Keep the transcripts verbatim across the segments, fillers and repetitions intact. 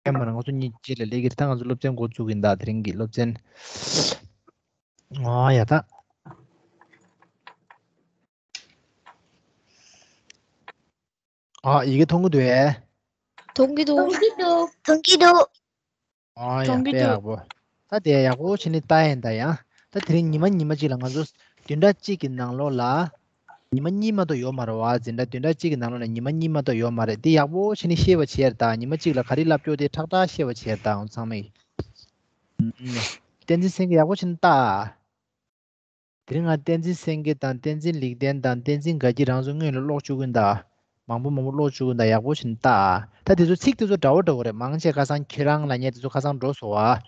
ཀེམ་ར་ང་ཚོ་གཉིས་ཅི་ལ་ལས་ཀྱི་ད་ང་ཚོ་སློབ་ཚན་འགོ་བཙུགས་ཡིན་ད། དེ་རིང་གི་སློབ་ཚན། ཨོ་ཡ་ད། ཨོ་ཡི་གེ་མཐོང་གི་འདུག་ཨེ། མཐོང་གི་འདུག་མཐོང་གི་འདུག་མཐོང་གི་འདུག་ཨོ་ཡ་མཐོང་གི་དཔེ་འདུག་ཡག་པོ། ད་དེ་ཡག་པོ་བྱས་ནས་ལྟ་ཡིན་ད་ཡང་། ད་དེ་རིང་ཉི་མ་ཉི་མ་གཅིག་ལ་ང་ཚོ་བདུན་ཕྲག་གཅིག་གི་ནང་ལོགས་ལ། ཉི་མ་གཉིས་མ་གཏོགས་ཡོད་མ་རེད་བ། འཛིན་གྲྭ་བདུན་ཕྲག་གཅིག་གི་ནང་ལོགས་ལ་ཉི་མ་གཉིས་མ་གཏོགས་ཡོད་མ་རེད། འདི་ཡག་པོ་བྱས་ནས་ཤེས་པ་བྱེད་ཡ་རེད་ད། ཉི་མ་གཅིག་ལ་ག་རེ་བསླབ་ཀྱོག་དེ་ཁྲག་ཁྲག་ཤེས་པ་བྱེད་ཡ་རེད་ད། འོ་ཚང་མས། བསྟན་འཛིན་སེང་གེ་ཡག་པོ་བྱས་ནས་ལྟ། དེ་རིང་ང་བསྟན་འཛིན་སེང་གེ་དང་བསྟན་འཛིན་ལེགས་ལྡན་དང་བསྟན་འཛིན་དགའ་སྐྱིད་རང་ཚོ་སྔོན་ལ་ཀློག་བཅུག་གིན་ད། མང་པོ་མང་པོ་ཀློག་བཅུག་གིན་ད། ཡག་པོ་བྱས་ནས་ལྟ། ད་དེ་ཚོ་ཚིག་དེ་ཚོ་འདྲ་བོ་འདྲ་བོ་རེད། མང་ཆེ་ཁ་སང་ཁྱེད་རང་ལབ་མཁན་དེ་ཚོ་ཁ་སང་འགྲོ་སོང་བ།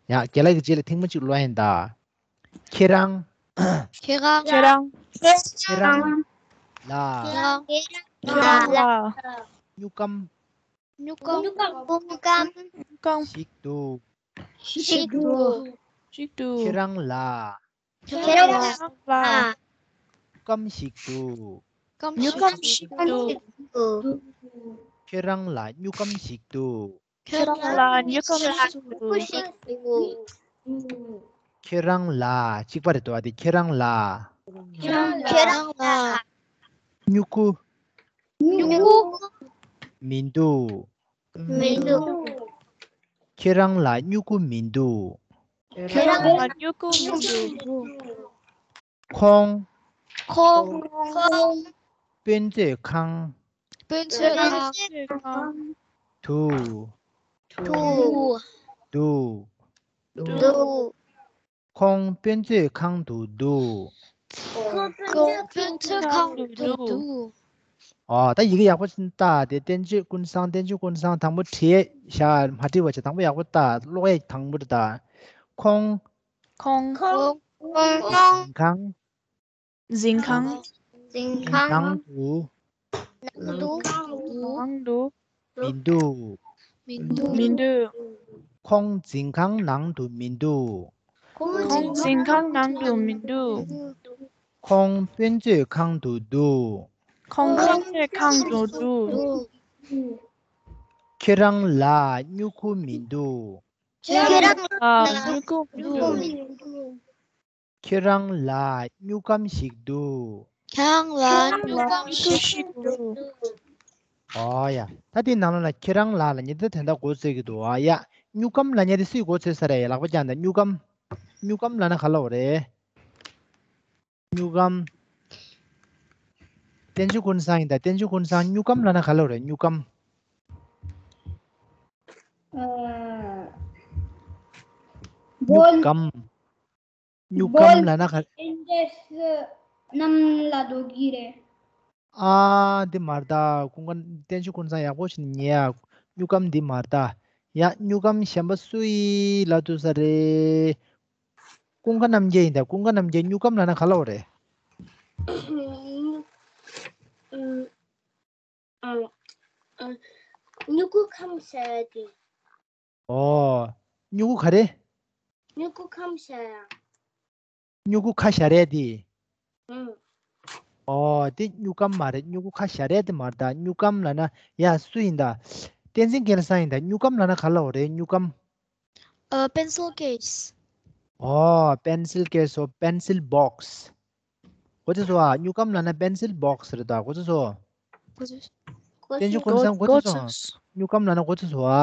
ཡ་རྒན་ལགས་ཀྱི་རྗེས་ལ་ཐེངས་མ་གཅིག་ཀློག་ཡིན་ད། ཁྱེད་རང་། ཁྱེད་རང་། ཁྱེད་རང་། ཁྱེད་རང་ལ། ཁྱེད་རང་ལ། སྨྱུག་རྐམ། སྨྱུག་རྐམ། སྨྱུག་རྐམ་ཞིག་འདུག་ཞིག་འདུག་ཞིག་འདུག་ཁྱེད་རང་ལ། ཁྱེད་རང་ལ། སྨྱུག་རྐམ་ཞིག་འདུག་སྨྱུག་རྐམ་ཞིག་འདུག་ཁྱེད་རང་ལ་སྨྱུག་རྐམ་ཞིག་འདུག་ཁྱེད་རང་ལ་སྨྱུག་རྐམ་ཞིག་འདུག་ཁྱེད་རང་ལ། གཅིག་པ་རེད་འདུག་ཨ། དེ་ཁྱེད་རང་ལ། ཁྱེད་རང་ལ། སྨྱུ་གུ། སྨྱུ་གུ། མི་འདུག་མི་འདུག་ཁྱེད་རང་ལ་སྨྱུ་གུ་མི་འདུག་ཁྱེད་རང་ལ་སྨྱུ་གུ་མི་འདུག་ཁོང་། ཁོང་། ཁོང་། དཔེ་མཛོད་ཁང་། དཔེ་མཛོད་ཁང་། དུ། དུ། དུ། དུ། ཁོང་དཔེ་མཛོད་ཁང་དུ་འདུག་ཁོང་དཔེ་མཛོད་ཁང་དུ་འདུག་ཨ། ད་ཡི་གེ་ཡག་པོ་ཞིག་ལྟ་དེ། བསྟན་ཆོས་ཀུན་བཟང་། བསྟན་ཆོས་ཀུན་བཟང་དང་པོ་བྲིས་བཞག་མ་བྲིས་པ་བྱས། དང་པོ་ཡག་པོ་ལྟ། ཀློག་ཡས་དང་པོ་དེ་ལྟ། ཁོང་། ཁོང་། ཁོང་། ཁོང་། གཟིམ་ཁང་། གཟིམ་ཁང་། གཟིམ་ཁང་། ནང་དུ། ནང་དུ། ནང་དུ། མི་འདུག་མི་འདུག་མི་འདུག་ཁོང་གཟིམ་ཁང་ནང་དུ་མི་འདུག་ཁོང་གཟིམ་ཁང་ནང་དུ་མི་འདུག་ཁོང་དཔེ་མཛོད་ཁང་དུ་འདུག་ཁོང་དཔེ་མཛོད་ཁང་དུ་འདུག་ཁྱེད་རང་ལ་སྨྱུ་གུ་མི་འདུག་ཁྱེད་རང་ལ་སྨྱུ་གུ་མི་འདུག་ཁྱེད་རང་ལ་སྨྱུག་རྐམ་ཞིག་འདུག་ཁྱེད་རང་ལ་སྨྱུག་རྐམ་ཞིག་འདུག་ཨོ་ཡ། ད་དེའི་ནང་ལོགས་ལ་ཁྱེད་རང་ལ་ལབ་མཁན་དེ་དེ་འདྲ་མགོ་ཚོས་ཀྱི་འདུག་ཨ་ཡ། སྨྱུག་རྐམ་ལབ་མཁན་དེ་སུས་མགོ་ཚོས་ས་རེད། ལག་པ་བརྐྱངས་དང་། སྨྱུག་རྐམ། སྨྱུག་རྐམ་ལབ་ན་ག་ལབ་རེད། སྨྱུག་རྐམ། བསྟན་ཆོས་ཀུན་བཟང་ཡིན་ད། བསྟན་ཆོས་ཀུན་བཟང་། སྨྱུག་རྐམ་ལབ་ན་ག་ལབ་རེད། སྨྱུག་རྐམ། སྨྱུག་རྐམ། སྨྱུག་རྐམ་ལབ་ན་ག། ཨེན་ཌེ་སི་གནམ་ལ་འགྲོ་གི་རེད། ཨ། འདི་མ་རེད་ད། ཀུན་དགའ། བསྟན་ཆོས་ཀུན་བཟང་ཡག་པོ་ཞིག་ཉན་ཡ། སྨྱུག་རྐམ་འདི་མ་རེད་ད། ཡ། སྨྱུག་རྐམ་གཞན་པ་སུ་ཡིས་ལབ་ཐུབ་ས་རེད། ཀུན་དགའ་རྣམ་རྒྱལ་ཡིན་ད། ཀུན་དགའ་རྣམ་རྒྱལ། སྨྱུག་རྐམ་ལབ་ན་ག་ལབ་རེད། སྨྱུ་གུ་ཁམ་ཟེར་ཡ་དེ། ཨོ། སྨྱུ་གུ་ག་རེ། སྨྱུ་གུ་ཁམ་ཟེར་ཡ། སྨྱུ་གུ་ཁ་བཞར་ཡ་དེ། ཨོ། དེ་སྨྱུག་རྐམ་མ་རེད། སྨྱུ་གུ་ཁ་བཞར་ཡ་དེ་མ་རེད་ད། སྨྱུག་རྐམ་ལབ་ན་ཡ་སུ་ཡིན་ད། བསྟན་འཛིན་རྒན་ལགས་ཡིན་ད། སྨྱུག་རྐམ་ལབ་ན་ག་ལབ་རེད། སྨྱུག་རྐམ། ཨ། pencil case. ཨོ། pencil case. ཨོ། pencil box. གོ་ཚོད་སོང་ཨ། སྨྱུག་རྐམ་ལབ་ན་pencil box་རེད་ད། གོ་ཚོད་སོང་། གོ་ཚོད། བསྟན་ཆོས་ཀུན་བཟང་གོ་ཚོད་སོང་། སྨྱུག་རྐམ་ལབ་ན་གོ་ཚོད་སོང་ཨ།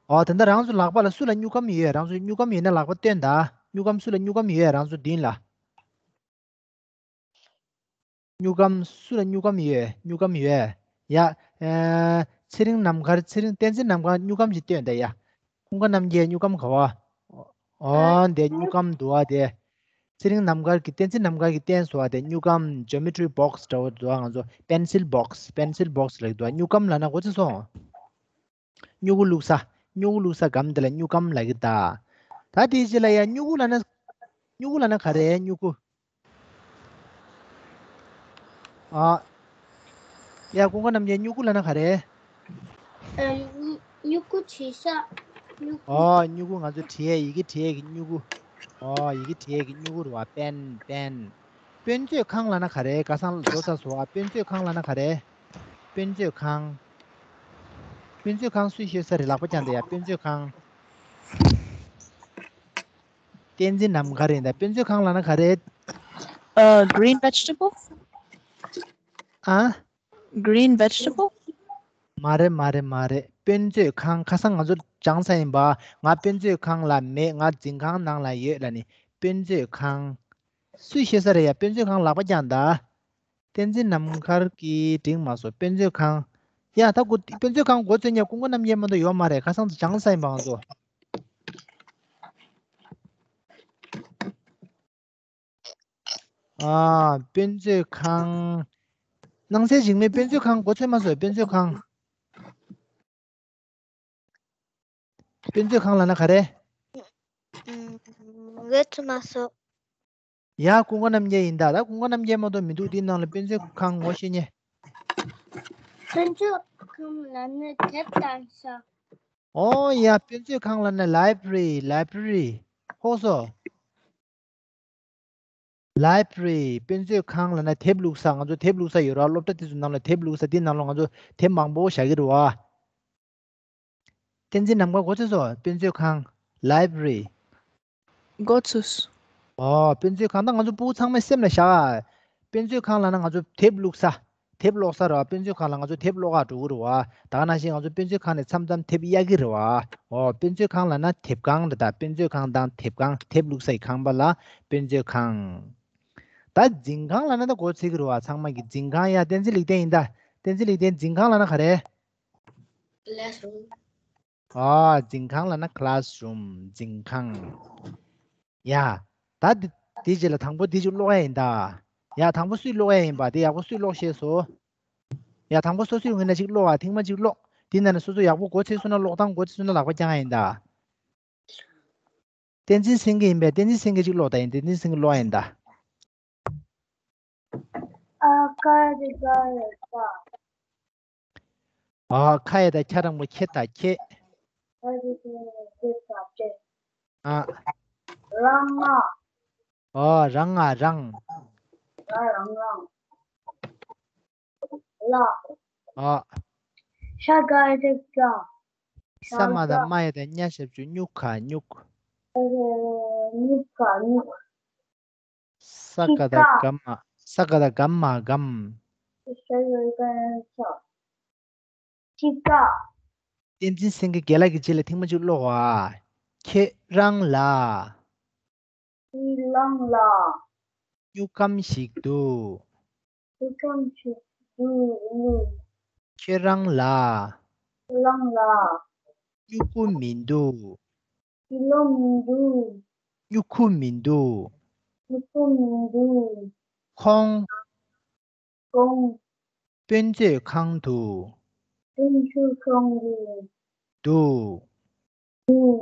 ཨོ། ད་ལྟ་རང་ཚོ་ལག་པ་ལ་སུ་ལ་སྨྱུག་རྐམ་ཡོད། རང་ཚོ་སྨྱུག་རྐམ་ཡོད་ན་ལག་པ་སྟོན་ད། སྨྱུག་རྐམ་སུ་ལ་སྨྱུག་རྐམ་ཡོད། རང་ཚོ་མདུན་ལ། སྨྱུག་རྐམ། སུ་ལ་སྨྱུག་རྐམ་ཡོད། སྨྱུག་རྐམ་ཡོད། ཡ། ཨེ། ཚེ་རིང་ནམ་མཁར། ཚེ་རིང་། བསྟན་འཛིན་ནམ་མཁར་སྨྱུག་རྐམ་ཞིག་སྟོན་ད་ཡ། ཀུན་དགའ་རྣམ་རྒྱལ་སྨྱུག་རྐམ་ག་བ། ཨོ། འདི་སྨྱུག་རྐམ་འདུག་ཨ་དེ། ཚེ་རིང་ནམ་མཁར་གྱིས། བསྟན་འཛིན་ནམ་མཁར་གྱིས་བསྟན་སོང་ཨ་དེ། སྨྱུག་རྐམ། geometry box་འདྲ་བོ་འདུག་ཨ། ང་ཚོ་pencil box, pencil box་ལབ་འདུག་ཨ། སྨྱུག་རྐམ་ལབ་ན་གོ་ཚོད་སོང་། སྨྱུ་གུ་བླུགས་ས། སྨྱུ་གུ་བླུགས་ས་སྒམ་དེ་ལ་སྨྱུག་རྐམ་ལབ་ཀྱི་ད། ད་དེའི་རྗེས་ལ་ཡ། སྨྱུ་གུ་ལབ་ན། སྨྱུ་གུ་ལབ་ན་ག་རེ། སྨྱུ་གུ། ཨ། ཡ། ཀུན་དགའ་རྣམ་རྒྱལ། སྨྱུ་གུ་ལབ་ན་ག་རེ། ཨ། སྨྱུ་གུ་བྲིས་ས། སྨྱུ་གུ། ཨོ། སྨྱུ་གུ། ང་ཚོ་བྲིས་ཡས། ཡི་གེ་བྲིས་ཡས་ཀྱི་སྨྱུ་གུ། ཨོ། ཡི་གེ་བྲིས་ཡས་ཀྱི་སྨྱུ་གུ་རེད་བ། pen, pen། དཔེ་མཛོད་ཁང་ལབ་ན་ག་རེ། ཁ་སང་ལ་འགྲོ་ཚར་སོང་ཨ། དཔེ་མཛོད་ཁང་ལབ་ན་ག་རེ། དཔེ་མཛོད་ཁང་། དཔེ་མཛོད་ཁང་སུས་ཤེས་ས་རེད། ལག་པ་བརྐྱངས་དང་ཡ། དཔེ་མཛོད་ཁང་། བསྟན་འཛིན་ནམ་མཁར་ཡིན་ད། དཔེ་མཛོད་ཁང་ལབ་ན་ག་རེད། Uh, green vegetable? ཨ། Green vegetable? མ་རེད་མ་རེད་མ་རེད། དཔེ་མཛོད་ཁང་། ཁ་སང་ང་ཚོ་སྦྱངས་ཚར་ཡིན་པ། ང་དཔེ་མཛོད་ཁང་ལ་མེད། ང་འཛིན་ཁང་ནང་ལ་ཡོད་ལབ་ནི། དཔེ་མཛོད་ཁང་། སུས་ཤེས་ས་རེད་ཡ། དཔེ་མཛོད་ཁང་ལག་པ་བརྐྱངས་དང་། བསྟན་འཛིན་ནམ་མཁར་གྱིས་འགྲིག་མ་སོང་། དཔེ་མཛོད་ཁང་། ཡ་ད་གོ། དཔེ་མཛོད་ཁང་མགོ་ཚོས་ཉེ་ཀུན་དགའ་རྣམ་རྒྱལ་མ་གཏོགས་ཡོད་མ་རེད། ཁ་སང་ཚོ་སྦྱངས་ཚར་ཡིན་པ་ང་ཚོ། ཨ། དཔེ་མཛོད་ཁང་། སྣང་གསལ་འཇིགས་མེད་དཔེ་མཛོད་ཁང་མགོ་ཚོས་མ་སོང་། དཔེ་མཛོད་ཁང་། དཔེ་མཛོད་ཁང་ལབ་ན་ག་རེ། མགོ་ཚོས་མ་སོང་། ཡ། ཀུན་དགའ་རྣམ་རྒྱལ་ཡིན་ད། ད་ཀུན་དགའ་རྣམ་རྒྱལ་མ་གཏོགས་མི་འདུག། དེའི་ནང་ལ་དཔེ་མཛོད་ཁང་ངོ་ཤེས་ཉེ། དཔེ་མཛོད་ཁང་ལབ་ན་དེབ་བཏང་ས། ཨོ་ཡ། དཔེ་མཛོད་ཁང་ལབ་ན་library, library. ཧོ་སོ། library. དཔེ་མཛོད་ཁང་ལབ་ན་དེབ་བླུགས་ས། ང་ཚོ་དེབ་བླུགས་ས་ཡོད་ར། སློབ་གྲྭ་དེ་ཚོ་ནང་ལ་དེབ་བླུགས་ས། དེའི་ནང་ལ་ང་ཚོ་དེབ་མང་པོ་བཞག་གི་རེད་བ། བསྟན་འཛིན་ནམ་མཁར་མགོ་ཚོས་སོང་། དཔེ་མཛོད་ཁང་། library. མགོ་ཚོས། ཨོ། དཔེ་མཛོད་ཁང་། ད་ང་ཚོ་སྤུ་གུ་ཚང་མས་སེམས་ལ་བཞག་ཨ། དཔེ་མཛོད་ཁང་ལབ་ན་ང་ཚོ་དེབ་བླུགས་ས། དེབ་ཀློག་ས་རེད་བ། དཔེ་མཛོད་ཁང་ལ་ང་ཚོ་དེབ་ཀློག་ག་འགྲོ་གི་རེད་བ། ད་ག་ནང་བཞིན་ང་ཚོ་དཔེ་མཛོད་ཁང་ནས་མཚམས་མཚམས་དེབ་གཡར་གི་རེད་བ། ཨོ། དཔེ་མཛོད་ཁང་ལབ་ན་དེབ་ཁང་རེད་ད། དཔེ་མཛོད་ཁང་དང་དེབ་ཁང་། དེབ་བླུགས་སའི་ཁང་པ་ལ་དཔེ་མཛོད་ཁང་། ད་འཛིན་ཁང་ལབ་ན་ད་མགོ་ཚོས་གི་རེད་བ། ཚང་མ་གི་འཛིན་ཁང་། ཡ། བསྟན་འཛིན་ལེགས་ལྡན་ཡིན་ད། བསྟན་འཛིན་ལེགས་ལྡན། འཛིན་ཁང་ལབ་ན་ག་རེ། classroom. ཨ། འཛིན་ཁང་ལབ་ན་classroom. འཛིན་ཁང་། ཡ། ད་འདི་འདི་རྗེས་ལ་དང་པོ་འདི་ཅིག་ཀློག་ཡ་ཡིན་ད། ཡ། དང་པོ་སུས་ཀློག་ཡ་ཡིན་པ་དེ་ཡག་པོ་སུས་ཀློག་ཤེས་སོ། ཡ། དང་པོ་སོ་སོའི་ངོས་ནས་ཅིག་ཀློག་ཨ། ཐེངས་མ་གཅིག་ཀློག། དེ་ནང་ནས་སོ་སོ་ཡག་པོ་མགོ་ཚོས་སོང་ན། ཀློག་སྟངས་མགོ་ཚོས་སོང་ན་ལག་པ་བརྐྱང་ཡ་ཡིན་ད། བསྟན་འཛིན་སེང་གེ་ཡིན་པས་བསྟན་འཛིན་སེང་གེ་ཅིག་ཀློག་ད་ཡིན། བསྟན་འཛིན་སེང་གེ་ཀློག་ཡ་ཡིན་ད། ཨ་ཀ་རི་ག་རི་ཀ། ཨ། ཁ་ཡ་ད་ཁྱ་དྲང་པོ་ཁེ་ད་ཁེ། ཨ་རི་ག་རི་ག་ཅེ། ཨ། རང་ང་། ཨ། རང་ང་རང་། ང་རང་རང་། ལ། ཨ། ཤ་ག་རི་ཀ། ས་མ་ད་མ་ཡ་ད་ཉ་ཞབས་ཀྱུ་སྨྱུ་ག་སྨྱུག། སྨྱུ་ག་སྨྱུག། ས་ག་ད་ག་མ། ས་ག་ད་ག་མ་སྒམ། ཤ་ག་རི་ཀ་ཤ། ཅི་ཀ། བསྟན་འཛིན་སེང་གེ་རྒན་ལགས་ཀྱི་རྗེས་ལ་ཐེངས་མ་གཅིག་ཀློག་ཨ། ཁྱེད་རང་ལ། ཁྱེད་རང་ལ། སྨྱུག་སྒམ་ཞིག་འདུག། སྨྱུག་སྒམ་ཞིག་འདུག། ཁྱེད་རང་ལ། ཁྱེད་རང་ལ། སྨྱུ་གུ་མི་འདུག། ཁྱེད་རང་མི་འདུག། སྨྱུ་གུ་མི་འདུག། སྨྱུ་གུ་མི་འདུག། ཁོང་། ཁོང་། དཔེ་མཛོད་ཁང་དུ། དཔེ་མཛོད་ཁང་དུ། འདུག། འདུག།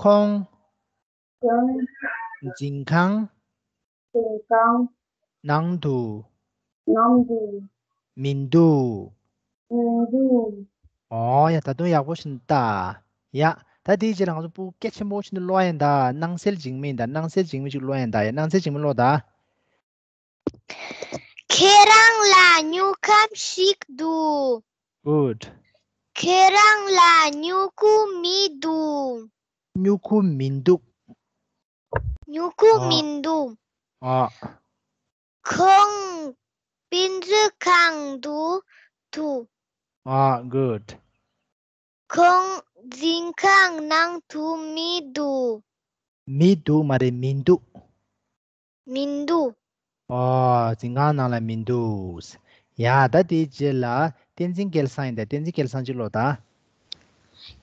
ཁོང་། ཁོང་། འཛིན་ཁང་། འཛིན་ཁང་། ནང་དུ། ནང་དུ། མི་འདུག། མི་འདུག། ཨོ་ཡ། ད་དུང་ཡག་པོ་ཞིག་ལྟ། ཡ། ད་དེའི་རྗེས་ལ་ང་ཚོ་སྤུ་གུ་སྐད་ཆེན་པོ་ཞིག་ནས་ཀློག་ཡ་ཡིན་ད། སྣང་གསལ་འཇིགས་མེད་ཡིན་ད། སྣང་གསལ་འཇིགས་མེད་ཅིག་ཀློག་ཡ་ཡིན་ད། ཡ། སྣང་གསལ་འཇིགས་མེད་ཀློག་ད། ཁྱེད་རང་ལ་སྨྱུག་སྒམ་ཞིག་འདུག། Good. ཁྱེད་རང་ལ་སྨྱུ་གུ་མི་འདུག། སྨྱུ་གུ་མི་འདུག། སྨྱུ་གུ་མི་འདུག། ཨ། ཁོང་དཔེ་མཛོད་ཁང་དུ་འདུག། ཨ། Good. ཁོང་འཛིན་ཁང་ནང་དུ་མི་འདུག། མི་འདུག་མ་རེད། མི་འདུག། མི་འདུག། ཨོ། འཛིན་ཁང་ནང་ལ་མི་འདུག། ཡ། ད་དེའི་རྗེས་ལ་བསྟན་འཛིན་སྐལ་བཟང་ཡིན་ད། བསྟན་འཛིན་སྐལ་བཟང་ཅིག་ཀློག་ད།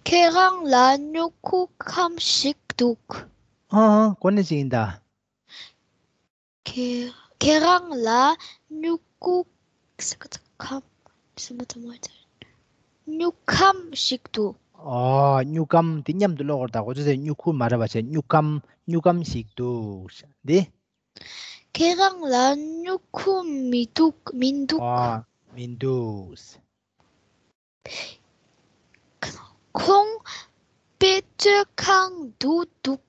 ཁྱེད་རང་ལ་སྨྱུ་གུ་སྒམ་ཞིག་འདུག། ཨ། ཨ། གོ་གནས་ཅིག་ཡིན་ད། ཁྱེད་ཁྱེད་རང་ལ་སྨྱུ་གུ་སྒམ། སྨྱུག་སྒམ་ཞིག་འདུག། ཨོ། སྨྱུག་སྒམ་དེ་མཉམ་དུ་ཀློག་དགོས་རེད་ད། ཁོ་ཚོས་སྨྱུ་གུ་མ་རེད་པ་བྱས། སྨྱུག་སྒམ། སྨྱུག་སྒམ་ཞིག་འདུག། འདི། ཁྱེད་རང་ལ་སྨྱུ་གུ་མི་འདུག། མི་འདུག། ཨོ། མི་འདུག། ཁོང་དཔེ་མཛོད་ཁང་དུ་འདུག།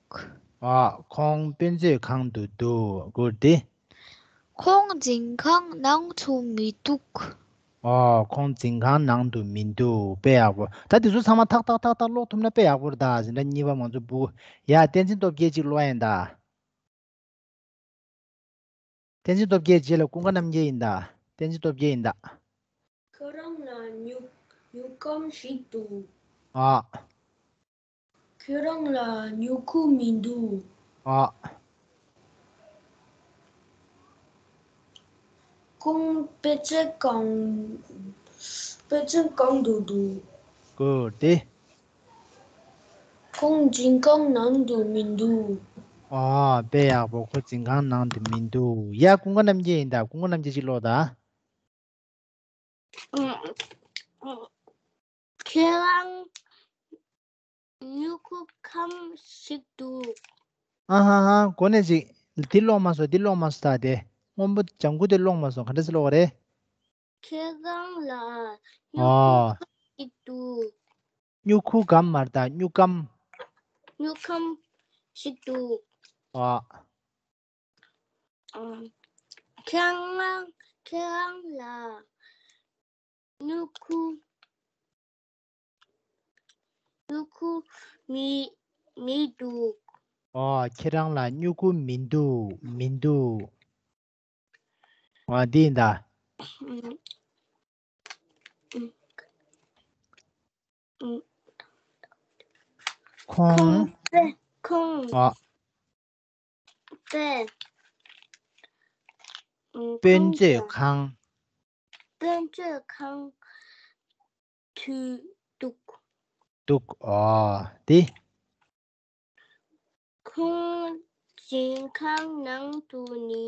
ཨོ། ཁོང་དཔེ་མཛོད་ཁང་དུ་འདུག། Good. འདི། ཁོང་འཛིན་ཁང་ནང་དུ་མི་འདུག། ཨོ། ཁོང་འཛིན་ཁང་ནང་དུ་མི་འདུག་དཔེ་ཡག་པོ། ད་དེ་ཚོ་ཚང་མ་ཐག་ཐག་ཐག་ཐག་ཀློག་ཐུབ་ན་དཔེ་ཡག་པོ་རེད་ད། འཛིན་གྲྭ་གཉིས་པ་མང་ཚོ་བུ། ཡ། བསྟན་འཛིན་སྟོབས་རྒྱལ་གཅིག་ཀློག་ཡིན་ད། བསྟན་འཛིན་སྟོབས་རྒྱལ་རྗེས་ལ་ཀུན་དགའ་རྣམ་རྒྱལ་ཡིན་ད། བསྟན་འཛིན་སྟོབས་རྒྱལ་ཡིན་ད། ཁྱེད་རང་ལ་སྨྱུ་སྨྱུ་གུ་ཞིག་འདུག་ཨ། ཁྱེད་རང་ལ་སྨྱུ་གུ་མི་འདུག་ཨ། ཁོང་དཔེ་ཆ་གང་དཔེ་ཆ་གང་དུ་འདུག་གོ་དེ། ཁོང་འཛིན་ཁང་ནང་དུ་མི་འདུག་ཨ། དཔེ་ཡག་པོ། ཁོ་འཛིན་ཁང་ནང་དུ་མི་འདུག་ཡ། ཀུན་དགའ་རྣམ་རྒྱལ་ཡིན་ད། ཀུན་དགའ་རྣམ་རྒྱལ་གཅིག་ཀློག་ད། ཁྱེད་རང་སྨྱུ་གུ་ཁམ་ཞིག་འདུག་ཨ་ཧ་ཧ། གོ་ནས་ཅིག་འདི་ཀློག་མ་སོང་། འདི་ཀློག་མ་སོང་ད། དེ་སྔོན་པོ་ལྗང་གུ་དེ་ཀློག་མ་སོང་། ག་འདྲ་སེ་ཀློག་པ་རེད། ཁྱེད་རང་ལ་སྨྱུ་གུ་ཨ། ཁམ་ཞིག་འདུག་སྨྱུ་གུ་གམ་མ་རེད་ད། སྨྱུ་གམ། སྨྱུ་གམ་ཞིག་འདུག་ཨ། ཨ། ཁྱེད་རང་ཁྱེད་རང་ལ་སྨྱུ་གུ་སྨྱུ་གུ་མི་མི་འདུག་ཨོ། ཁྱེད་རང་ལ་སྨྱུ་གུ་མི་འདུག་མི་འདུག་ཨོ། འདི་ཡིན་ད། ཁོང་ཁོང་ཁོང་ཨོ། དཔེ་དཔེ་མཛོད་ཁང་དཔེ་མཛོད་ཁང་དུ་འདུག་འདུག་ཨོ། དེ། ཁོང་འཛིན་ཁང་ནང་དུ་ནི་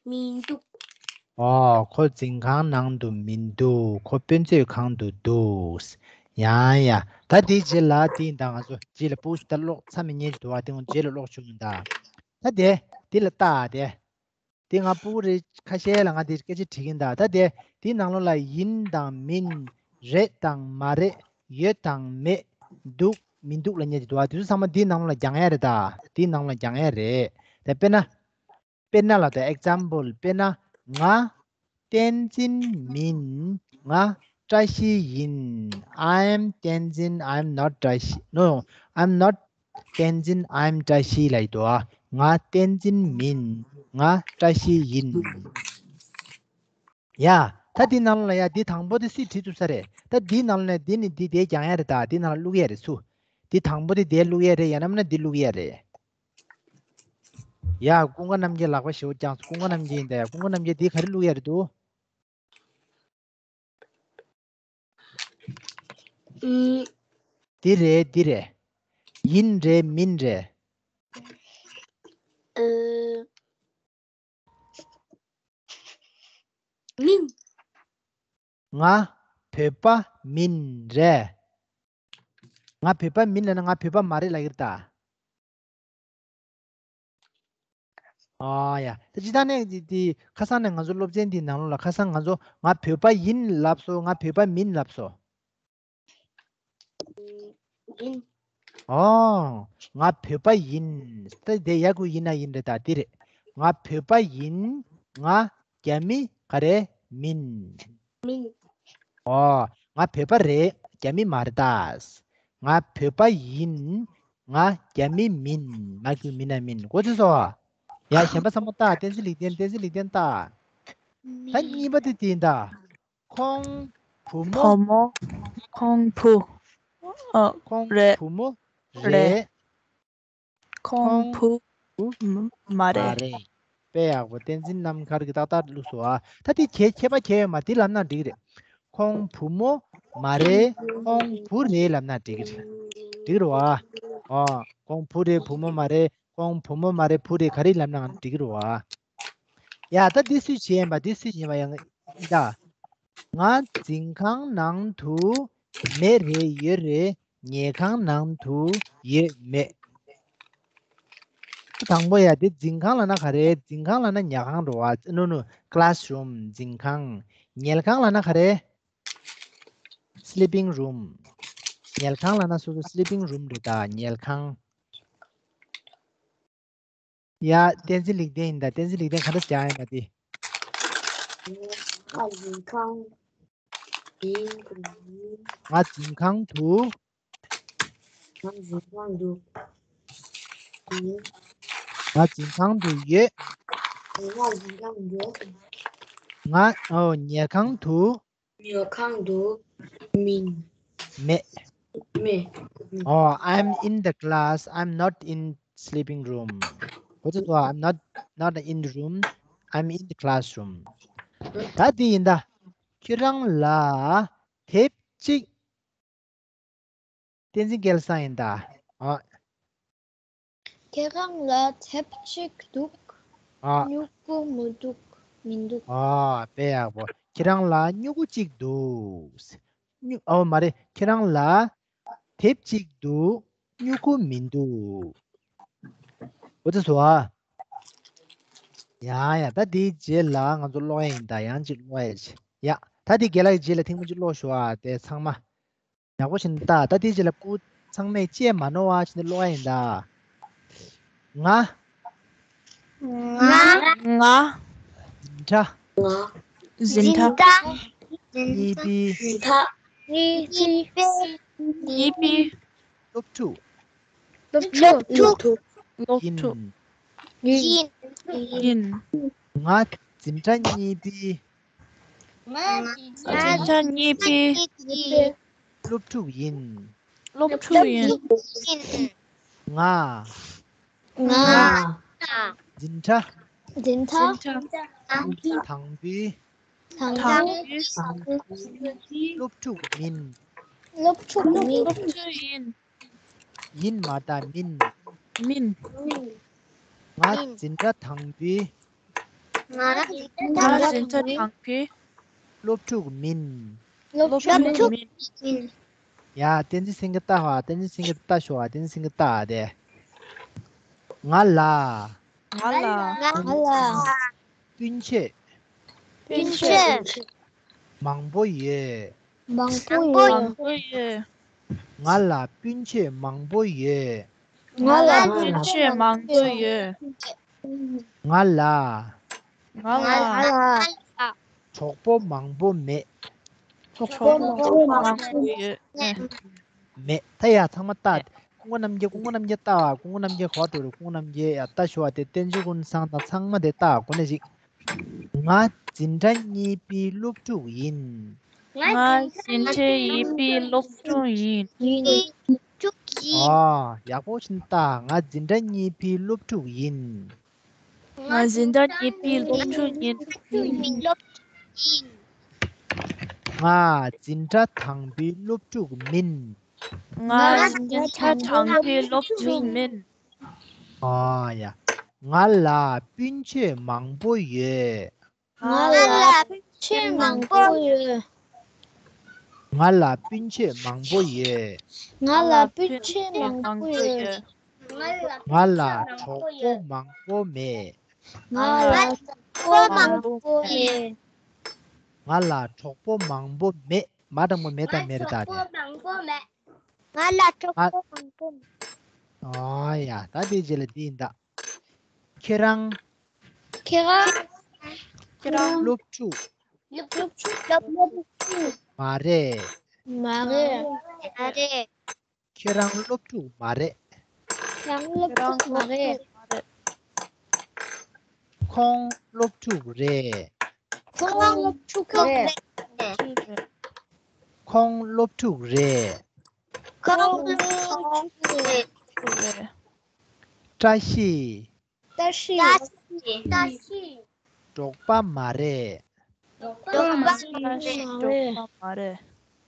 མི་འདུག་ཨོ། ཁོ་འཛིན་ཁང་ནང་དུ་མི་འདུག་ཁོ་དཔེ་མཛོད་ཁང་དུ་འདུག་ཡང་ཡ། ད་དེའི་རྗེས་ལ་དེ་ཡིན་ད། ང་ཚོ་རྗེས་ལ་ཕྲུ་གུ་ཚོ་ད་ཀློག་ཚར་མི་ཉན་གྱི་འདུག་བ། དེ་ངོ་རྗེས་ལ་ཀློག་ཆོག་གི་ཡིན་ད། ད་དེ་དེ་ལ་ལྟ་དེ། དེ་ང་ཕྲུ་གུ་རེ་ཁ་ཤས་ལ་ང་དེ་སྐད་ཆ་དྲིས་ཀྱིན་གདའ། ད་དེ་དེའི་ནང་ལོགས་ལ་ཡིན་དང་མིན། རེད་དང་མ་རེད། ཡོད་དང་མེད། འདུག་མི་འདུག་ལབ་མཁན་ཅིག་འདུག་ཨ། དེ་ཚོ་ཚང་མ་དེའི་ནང་ལོགས་ལ་རྒྱག་ཡ་རེད་ད། དེའི་ནང་ལོགས་ལ་རྒྱག་ཡ་རེད། ད་དཔེར་ན། དཔེར་ན་ལབ་ད། ཨེག་ཛམ་པལ། དཔེར་ན། ང་བསྟན་འཛིན་མིན། ང་བཀྲ་ཤིས་ཡིན། I am Tenzin, I am not བཀྲ་ཤིས། No, I am not Tenzin, I am བཀྲ་ཤིས་ལབ་ཀྱི་འདུག་ཨ། ང་བསྟན་འཛིན་མིན། ང་བཀྲ་ཤིས་ཡིན། ཡ། ད་འདི་ནང་ལ་ཡ། འདི་དང་པོ་དེ་སུས་བྲིས་ཐུབ་ས་རེད། ད་འདི་ནང་ལ་ནས་འདི་ནི་འདི་དེ་རྒྱག་ཡ་རེད་ད། འདི་ནང་ལ་བླུག་ཡ་རེད་སུ། འདི་དང་པོ་དེ་དེ་བླུག་ཡ་རེད། ཡང་ན་མིན་ན་འདི་བླུག་ཡ་རེད། ཡ། ཀུན་དགའ་རྣམ་རྒྱལ་ལག་པ་ཞེ་པོ་བརྐྱངས་སོང་། ཀུན་དགའ་རྣམ་རྒྱལ་ཡིན་ད། ཡ། ཀུན་དགའ་རྣམ་རྒྱལ་འདི་ག་རེ་བླུག་ཡ་རེད་འདུག་ཨུམ། འདི་རེད། འདི་རེད། ཡིན་རེད་མིན་རེད། ཨ། མིན། ང་བོད་པ་མིན་རེད། ང་བོད་པ་མིན་ལབ་ན་ང་བོད་པ་མ་རེད་ལབ་ཀྱི་རེད་ད། ཨ་ཡ། ད་སྤྱིར་བཏང་ནས་འདི་འདི་ཁ་སང་ནས་ང་ཚོ་སློབ་ཚན་འདིའི་ནང་ལོགས་ལ། ཁ་སང་ང་ཚོ་ང་བོད་པ་ཡིན་ལབ་སོང་། ང་བོད་པ་མིན་ལབ་སོང་། ཡིན། ཨོ། ང་བོད་པ་ཡིན། ད་དེ་ཡ་གུ་ཡིན་ན་ཡིན་རེད་ད། འདི་རེད། ང་བོད་པ་ཡིན། ང་རྒྱ་མི་ག་རེ་མིན། མིན། ཨོ། ང་བོད་པ་རེད། རྒྱ་མི་མ་རེད་ད། ང་བོད་པ་ཡིན། ང་རྒྱ་མི་མིན། ང་རྒྱ་མི་ན་མིན། གོ་ཚོད་སོང་ཨ། ཡ། གཞན་པ་ཚང་མ་ལྟ། བསྟན་འཛིན་ལེགས་ལྡན། བསྟན་འཛིན་ལེགས་ལྡན་ལྟ། ད་གཉིས་པ་དེ་དེ་ཡིན་ད། ཁོང་བུ་མོ། བུ་མོ། ཁོང་བུ། ཨ། ཁོང་རེད། བུ་མོ་རེད། རེད། ཁོང་ཁོང་བུ། བུ་མ་མ་རེད། རེད། དཔེ་ཡག་པོ། བསྟན་འཛིན་རྣམ་དཀར་གྱིས་ཏག་ཏག་བླུགས་སོང་ཨ། ད་དེ་ཁྱད་ཁྱད་པར་ཁྱད་ཡོད་མ། དེ་ལབ་ན་འགྲིག་རེད། ཁོང་བུ་མོ་མ་རེད། ཁོང་བུ་རེད་ལབ་ན་འགྲིག་གི་རེད། འགྲིག་རེད་བ། ཨོ། ཁོང་བུ་རེད། བུ་མོ་མ་རེད། ཁོང་བུ་མོ་མ་རེད། བུ་རེད། ག་རེ་ལབ་ན་འགྲིག་གི་རེད་བ། ཡ། ད་འདི་སུས་བྱས་ཡིན་པ། འདི་སུས་བྱས་ཡིན་པ་ཡང་ཡིན་ད། ང་འཛིན་ཁང་ནང་དུ་མེད་རེད། ཡོད་རེད། ཉལ་ཁང་ནང་དུ་ཡོད་མེད། དང་པོ་ཡ། འདི་འཛིན་ཁང་ལབ་ན་ག་རེ། འཛིན་ཁང་ལབ་ན་ཉལ་ཁང་རེད་བ། No, no, classroom. འཛིན་ཁང་། ཉལ་ཁང་ལབ་ན་ག་རེ། Sleeping room. ཉལ་ཁང་ལབ་ན་སོ་སོ་sleeping room རེད་ད། ཉལ་ཁང་། ཡ། བསྟན་འཛིན་ལེགས་ལྡན་ཡིན་ད། བསྟན་འཛིན་ལེགས་ལྡན་ག་འདྲ་བྱ་ཡིན་ད་དེ། ཨ། འཛིན་ཁང་། ཡིན། ང་འཛིན་ཁང་དུ། ང་འཛིན་ཁང་དུ་ཡིན། ང་འཛིན་ཁང་དུ་ཡོད། ང་འཛིན་ཁང་དུ་ཡོད། ང་ཨོ་ཉལ་ཁང་དུ། ཉལ་ཁང་དུ་མིན། མེད། མེད། Oh, I'm in the class. I'm not in sleeping room. What is, I'm not, not in the room. I'm in the classroom. ད་འདི་ཡིན་ད། ཁྱེད་རང་ལ་དེབ་གཅིག་བསྟན་འཛིན་སྐལ་བཟང་ཡིན་ད། ཨ། ཁྱེད་རང་ལ་དེབ་གཅིག་འདུག་ཨ། སྨྱུ་གུ་མི་འདུག་མི་འདུག་ཨ། དཔེ་ཡག་པོ། ཁྱེད་རང་ལ་སྨྱུ་གུ་གཅིག་འདུག་སྨྱུ། ཨོ་མ་རེད། ཁྱེད་རང་ལ་དེབ་གཅིག་འདུག་སྨྱུ་གུ་མི་འདུག་འོ་དེ་སོ་ཨ། ཡ་ཡ། ད་དེའི་རྗེས་ལ་ང་ཚོ་ཀློག་ཡ་ཡིན་ད། ཡང་གཅིག་ཀློག་ཡ་བྱེད། ཡ། ད་དེ་རྒན་ལགས་ཀྱི་རྗེས་ལ་ཐེངས་མ་གཅིག་ཀློག་ཞུ་ཨ། དེ་ཚང་མ། ཡག་པོ་བྱས་ནས་ལྟ། ད་དེའི་རྗེས་ལ་སྐུ་ཚང་མས་ཅི་ཡང་མ་ནོར་བ་བྱས་ནས་ཀློག་ཡ་ཡིན་ད། ང་། ང་། ང་། འཛིན་གྲྭ། འཛིན་གྲྭ། གཉིས་པའི། གཉིས་པའི། གཉིས་པའི། སློབ་ཕྲུག་སློབ་ཕྲུག་སློབ་ཕྲུག་ཡིན། ཡིན། ཡིན། ང་འཛིན་གྲྭ་གཉིས་པའི། ང་འཛིན་གྲྭ་གཉིས་པའི། སློབ་ཕྲུག་ཡིན། སློབ་ཕྲུག་ཡིན། ང་། ང་། འཛིན་གྲྭ། འཛིན་གྲྭ། དང་པའི། དང་པའི། སློབ་ཕྲུག་མིན། སློབ་ཕྲུག་མིན། སློབ་ཕྲུག་ཡིན། ཡིན་མ་རེད་ད། མིན། མིན། ང་འཛིན་གྲྭ་དང་པའི། ང་འཛིན་གྲྭ་དང་པའི། སློབ་ཕྲུག་མིན། སློབ་ཕྲུག་མིན། ཡ། བསྟན་འཛིན་སེང་གེ་ལྟ་བ། བསྟན་འཛིན་སེང་གེ་ལྟ་ཤོག་ཨ། བསྟན་འཛིན་སེང་གེ་ལྟ་ཨ་དེ། ང་ལ། ང་ལ། ང་ལ། སྤུན་མཆེད། སྤུན་མཆེད། མང་པོ་ཡོད། མང་པོ་ཡོད། མང་པོ་ཡོད། ང་ལ་སྤུན་མཆེད་མང་པོ་ཡོད། ང་ལ་སྤུན་མཆེད་མང་པོ་ཡོད། ང་ལ། ང་ལ། གྲོགས་པོ་མང་པོ་མེད། གྲོགས་པོ་མང་པོ་མང་པོ་ཡོད། མེད། ད་ཡ་ཚང་མ་ལྟ། སྐུ་ངོ་རྣམ་རྒྱལ། སྐུ་ངོ་རྣམ་རྒྱལ་ལྟ་བ། སྐུ་ངོ་རྣམ་རྒྱལ་ག་པར་འགྲོ་རེད། སྐུ་ངོ་རྣམ་རྒྱལ། ཡ། ལྟ་ཞུ་བ་དེ་བསྟན་ཆོས་ཀུན་བཟང་དང་ཚང་མ་དེ་ལྟ། གོ་ནས་ཅིག་ང་འཛིན་གྲྭ་གཉིས་པའི་སློབ་ཕྲུག་ཡིན། ང་འཛིན་གྲྭ་གཉིས་པའི་སློབ་ཕྲུག་ཡིན། ཨ། ཡག་པོ་ཞིག་ལྟ། ང་འཛིན་གྲྭ་གཉིས་པའི་སློབ་ཕྲུག་ཡིན། ང་འཛིན་གྲྭ་གཉིས་པའི་སློབ་ཕྲུག་ཡིན། ང་འཛིན་གྲྭ་དང་པོའི་སློབ་ཕྲུག་མིན། ང་འཛིན་གྲྭ་དང་པོའི་སློབ་ཕྲུག་མིན། ཨ་ཡ། ང་ལ་སྤུན་མཆེད་མང་པོ་ཡོད། ང་ལ་སྤུན་མཆེད་མང་པོ་ཡོད། ང་ལ་སྤུན་མཆེད་མང་པོ་ཡོད། ང་ལ་སྤུན་མཆེད་མང་པོ་ཡོད། ང་ལ་གྲོགས་པོ་མང་པོ་མེད། ང་ལ་གྲོགས་པོ་མང་པོ་མེད། ང་ལ་གྲོགས་པོ་མང་པོ་མེད། མ་དང་པོ་མེད་དང་མེད་རེད་ད་དེ། ང་ལ་གྲོགས་པོ་མང་པོ་མེད། ཨ་ཡ། ད་དེའི་རྗེས་ལ་འདི་ཡིན་ད། ཁྱེད་རང་། ཁྱེད་རང་། ཁྱེད་རང་། སློབ་ཕྲུག་སློབ་ཕྲུག་མ་རེད། མ་རེད། མ་རེད། ཁྱེད་རང་སློབ་ཕྲུག་མ་རེད། ཁྱེད་རང་སློབ་ཕྲུག་མ་རེད། ཁོང་སློབ་ཕྲུག་རེད། ཁོང་སློབ་ཕྲུག་རེད། ཁོང་སློབ་ཕྲུག་རེད། ཁོང་སློབ་ཕྲུག་རེད། བཀྲ་ཤིས། བཀྲ་ཤིས། བཀྲ་ཤིས། འབྲོག་པ་མ་རེད། འབྲོག་པ་མ་རེད། བཀྲ་ཤིས་འབྲོག་པ་མ་རེད།